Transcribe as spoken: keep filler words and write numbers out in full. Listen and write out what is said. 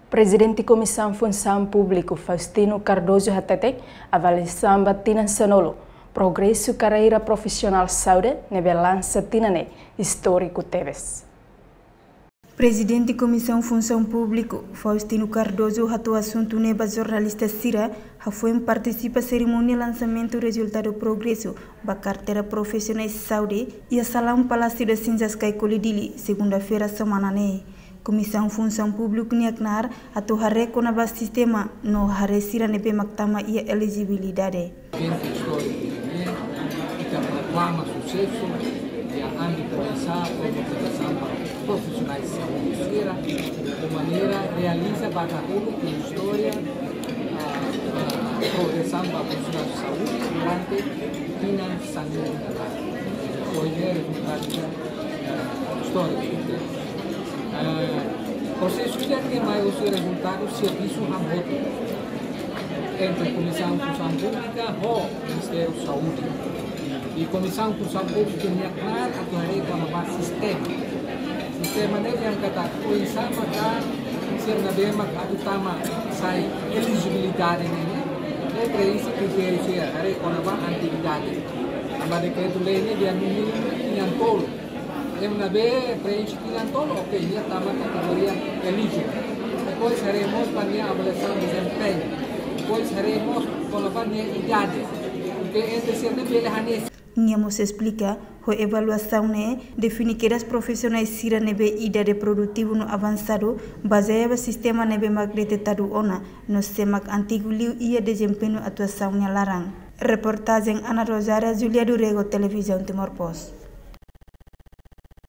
Prezidente Komisaun Funsaun Públiku, Faustino Cardoso hateten, avaliasaun ba tinan sanulu progresu karreira profisionál saúde ne'ebé lansa tinan ne'e istóriku tebes. Prezidente Komisaun Funsaun Públiku, Faustino Cardoso, hato'o asuntu ne'e ba jornalista sira hafoin partisipa serimónia lansamentu rezultadu progresu ba karteira profisionál saúde iha salaun Palásiu das Cinzas, Caicoli, Dili, segunda-feira semana ne'e. Komisaun Funsaun Públiku nia knaar atu haree kona-ba sistema no haree sira ne'ebé mak tama iha elejibilidade. Evento istóriku ne'e, ita proklama susesu iha ámbitu oinsá promosaun ba profisionál saúde sira, de maneira realiza ba dahuluk istória, ah, protesaun ba profisionál saúde durante tinan sanulu. Ohin ne'e rezultadu, ah, istóriku. Ah, prosesu ida-ne'e mai husi rezultadu servisu hamutuk entre Komisaun Funsaun Públika ho Ministériu Saúde. I Komisaun Funsaun Públika nia knaar atu haree kona-ba sistema. Sistema ne'e dehan katak oinsá maka sira ne'ebé mak atu tama sai elejibilidade ne'e, ne'e preenxe kritériu sira, haree kona-ba antiguidade. Tanba dekretu-lei ne'e dehan no mínimu tinan tolu. Ema ne'ebé preenxe tinan tolu, ok, nia tama kategoria eligible. Depois haree mós ba nia avaliasaun dezempeñu. Depois haree mós kona-ba nia idade. Porque entre sira ne'e bele hanesan. Nia mós esplika, ho avaliasaun ne'e define kedas profisionál sira ne'ebé idade produtivu no avansadu, bazeia ba sistema ne'ebé mak detetadu ona, no sé mak antigu liu iha dezempeñu atuasaun nia laran. Reportajen Ana Rosária, Julia do Rego, Televizaun Timor Post.